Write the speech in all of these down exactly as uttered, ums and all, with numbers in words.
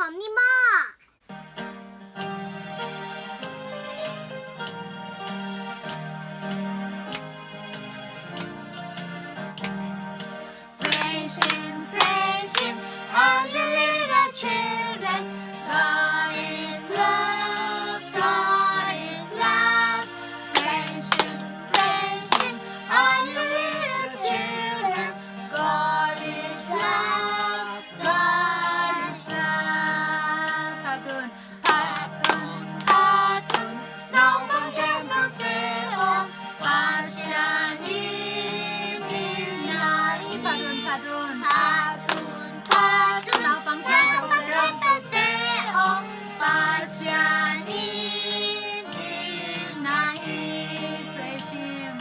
Hawm ni maw? Praise Him, praise Him, all you little children. God is love, God is love. Praise Him, praise Him, all you little children. God is love, God is love. Phat un, phat un, phat un, naupang khempeuhte aw, Pasian in itna hi. Phat un, phat un, phat un, phat un, naupang khempeuhte aw, Pasian in itna hi. Praise Him.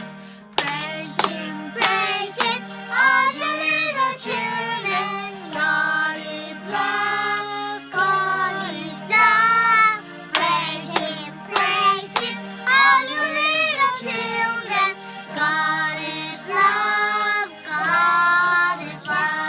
Praise Him, praise Him, all you little children. God is love, God is love. Praise Him, praise Him, all you little children. God is love, God is love.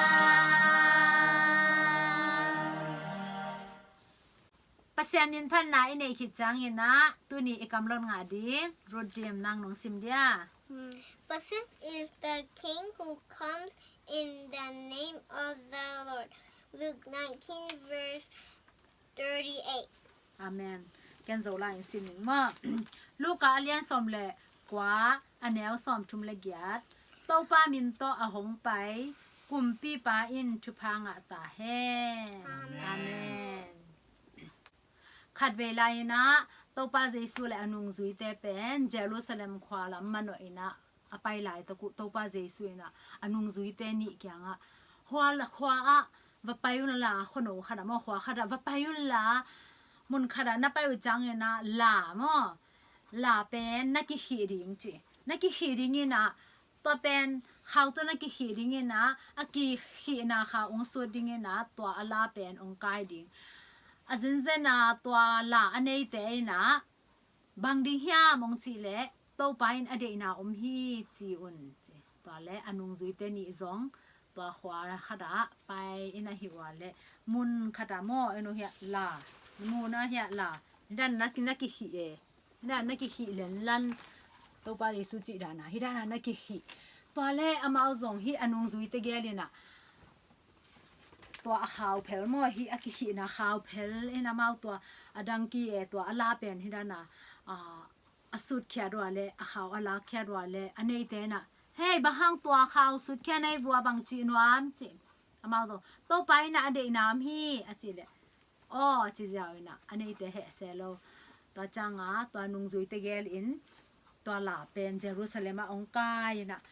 Pasian min phatna i neih khit ciangin ah tuni i kam lot ngah ding Ruth Dim nang nong sim dia. Hmm. Blessed is the king who comes in the name of the Lord. Luke nineteen verse thirty-eight. Amen. Ken Zolai in sim ning maw. Luka a lian sawm le kua, a neu sawmthum le giat. Topa min tawh a hong pai Kumpipa in thupha ngah ta hen. Amen. Amen. Khatvei lai-in ah Topa Jesu le a nungzuite pen Jerusalem khua lam manawh in ah a pai laitak uh Topa Jesu in ah a nungzuite nih kiangah, khua, khua ah va pai un la, khuano khat ah maw, khua khat ah va pai un la, mun khat ah na pai uh ciangin ah la maw, la pen na kikhih ding ci. Na kikhih ding in ah, tua pen khau tawh na kikhih ding in ah, a kikhihna khau hong sut ding in ah, tua a la pen hong kai ding. A zenzen a tua la a neite in ah, bang ding hiam hong cih leh, Topa in a deihna om hi ci un ci. Tua le a nungzuite nih zong tua khua khat ah pai in a hih uh a le, mun khat ah maw, en uh hiah la, mun ah hiah la, dan na ki, na kikhih e. Hih dan na kikhih lenlan, Topa Jesu cih dan a, hih dan a na kikhih. Tua le amau zong hih a nungzuite gel in ah, tua a khau phel maw, hih a kikhihna khau phel in amau tua a dangki e, tua a la pen hih dan a, a, a sutkhiat uh a le, a khau a lakkhiat uh a le, a neite in ah, hei, bang hang tua khau sutkhiat na hi vua, bang cih nuam ci. Amau zong, Topa in ah a deihna om hi a cih leh, aw ci ziau in ah, a neite heh se lo. Tua ciang a tua nungzuite gel in tua la pen Jerusalem ah hong kai in ah,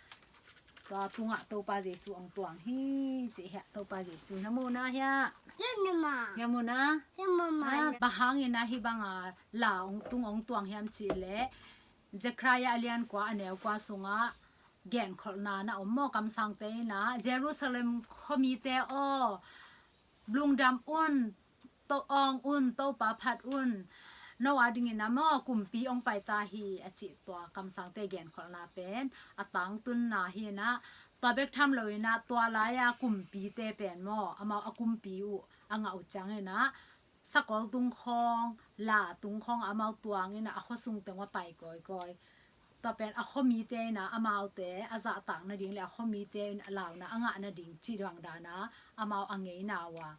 tua tungah Topa Jesu hong tuang hi cih hiah, Topa Jesu na mu na hiah. Hiah mu na. Hiah mu na. Ah, bang hang in ah hih bang a la hong tung hong tuang hiam cih leh, Zechariah a lian kua, a neu kua sungah genkholhna na om maw, kamsangte in ah, Jerusalem khuamite aw, lungdam un, to awng un, Topa phat un, no a ding in ah maw, kumpi hong pai ta hi a cih tua kamsangte genkholhna pen a tangtunna hi in ah, tua bek tham lo in ah, tua lai-a kumpite pen maw, amau a kumpi uh a ngah uh ciang in ah, sakol tung khawng, la tung khawng amau tuang in ah, a khuasung teng uh pai kawikawi. Tua pen a khuamite in ah, amaute a zahtak nading le a khuamite in ah launa a ngah nading cih dang dan a, amau a ngeina uh a,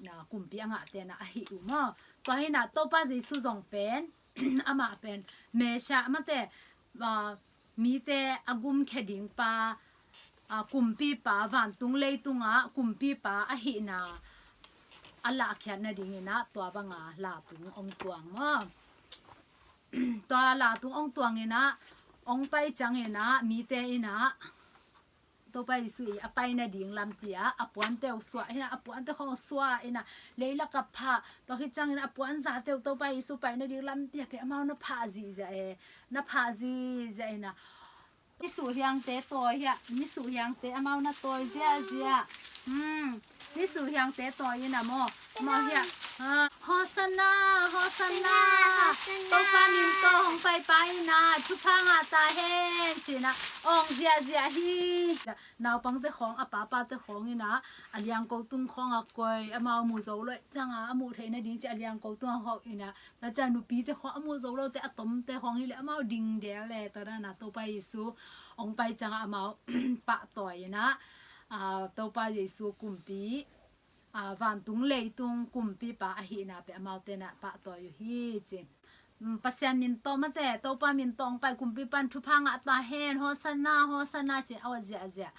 na kumpi a ngahte in ah a hih uh maw. Tua hi in ah Topa Jesu zong pen, amah pen Messiah, amaute, ah, mite a gumkhia ding pa, ah, kumpipa, vantung leitungah kumpipa ahihna a lahkhiat nading in ah tua banga la tung hong tuang maw. Tua la tung hong tuang in ah, hong pai ciang in ah, mite in ah Topa Jesu i a pai nading lampi ah a puante uh suah in ah, a puante khawng uh suah in ah, leilak ah phah, tua khit ciang in ah a puanzate uh Topa Jesu pai nading lampi ah pen amau na phah zihziah e, na phah zihziah in ah, nisuh hiangte tawi hiah, nisuh hiangte amau na tawi ziahziah. Hmm, nisuh hiangte tawi in ah maw, amau hiah Ah, Hosanna, Hosanna. Hosanna, Hosanna. Topa min tawh hong paipa in ah thupha ngah ta hen, ci-in ah awng ziahziah hi. Naupangte khawng, a papate khawng in ah a liangko tung khawng a koi, amau mu zo loh ciang a, a muh theih nading ci a liangko tung a hawh in ah, tua ciang nupite khawng a mu zo lote, a tomte khawng hi leh amau ding del leh, tua dan a Topa Jesu hong pai ciang a amau pahtawi in ah, ah, Topa Jesu kumpi, ah, vantung leitung kumpipa ahihna pen amaute in ah pahtawi uh hi ci. Mm, Pasian min tawh mate, Topa min tawh hong pai kumpipa in thupha ngah ta hen, Hosanna, Hosanna ci-in a awng ziahziah.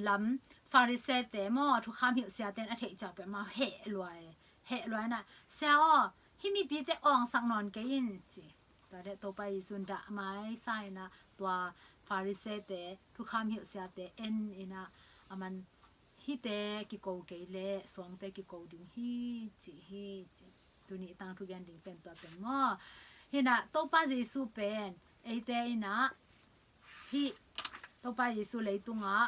Lam Farisee-te maw, thukham hilh siate in a theih ciang pen amau heh luai, heh luai in ah, "Sia aw, hih mipite awngsak nawn kei in," ci. Tua leh Topa Jesu in dah mai sa in ah tua Farisee-te, thukham hilh siate en in ah, aman, "Hihte kiko kei leh suangte kiko ding hi," ci hi ci. Tuni i tangthu gen ding pen tua pen maw. Hi in ah Topa Jesu pen eite in ah, hih Topa Jesu leitungah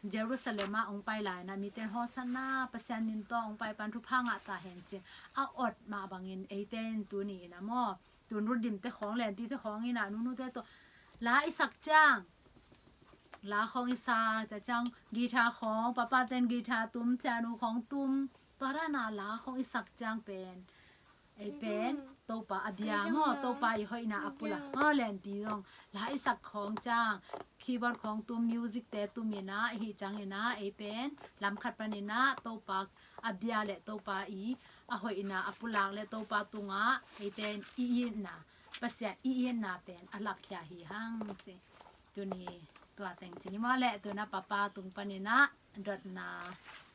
Jerusalem ah hong pai lai in ah mite in, "Hosanna, Pasian min tawh hong paipa in thupha ngah ta hen," ci-in a awng mah bangin eite in tuni in ah maw, tun Rutdimte khawng, Lenpite khawng in ah nunute tawh la i sak ciang, la khawng i sak, tua ciang guitar khawng, papate'n guitar tum, piano khawng tum, tua dan a la khawng i sak ciang pen, ei pen Topa a bia maw, Topa i hoihna a pulak maw, Lenpi zong la i sak khawng ciang, keyboard khawng tum, music-te tum in ah, ahi ciangin ah ei pen lam khat panin ah Topa a bia leh Topa i a hoihna a pulak leh Topa tungah eite in i itna, Pasian i itna pen a lakkhia hi hang ci. Tuni tua teng ci ni maw leh, tu-in ah papa tung panin ah dotna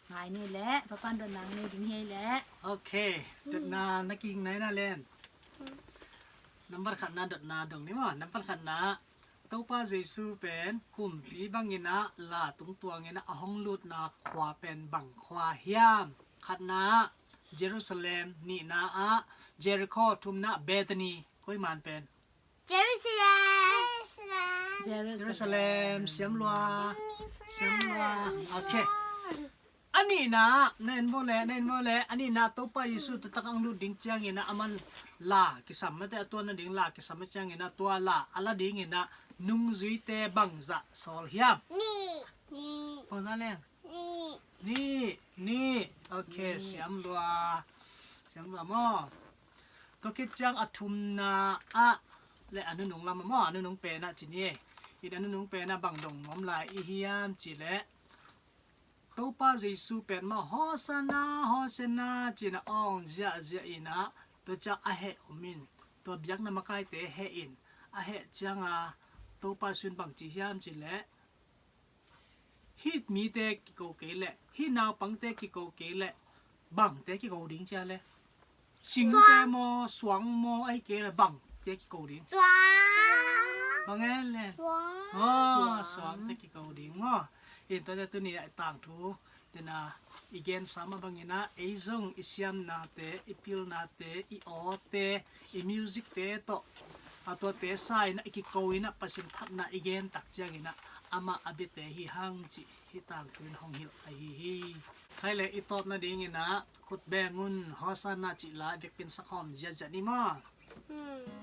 ngai ni leh, papa in dotna nei ding hi leh. Ok, dotna na kihing nai na Len. Nambat khatna dotna dong ni maw, nambat khatna Topa Jesu pen kumpi bangin ah la tungtuang in ah a hong lutna khua pen bang khua hiam? Khatna Jerusalem, nihna ah Jericho, thumna Bethany. Koi man pen? Jerusalem. Jerusalem. Siam lua. Siam lua. Ok. A nihna, na en bo le, na en bo le, a nihna Topa Jesu tua tak a hong lut ding ciangin ah aman la kisam mate, a tuan nading la kisam mate ciangin ah tua la a la dingin ah nungzuite bangzah sawl hiam? Nih. Nih. Bangzah leng? Nih. Nih, nih. Ok, nih. Siam lua. Siam lua maw. Tua khit ciang a thumna ah leh a nunung lam ah maw, a nunung pen ah ci ni. In a nunung pen ah bang dong nuam lai i hiam cih leh, Topa Jesu pen mah Hosanna, Hosanna ci-in ah awng ziahziah in ah, tua ciang a heh om in, tua biakna makaite heh in, a heh ciang a Topa Jesu in bang ci hiam cih leh, hih mite kiko kei leh, hih naupangte kiko kei leh, bangte kiko ding ci a leh? Singte maw, suang maw, ahih kei leh bangte kiko ding? Suang. Bang e leh? Suang. Aw, suangte kiko ding maw. In tua teh tuni a i tangthu, tena i gensa mah bangin ah, ei zong i siamnate, i pilnate, i awte, i music-te tawh, a tuate sa in ah i kiko in ah Pasian phatna i gen tak ciangin ah amah a biate hi hang cih hih tangthu in hong hilh ahi hi. Khai leh i tawp nadingin ah khut beng un, Hosanna cih la biakinn sakhawm ziahziah ni maw. Hmm.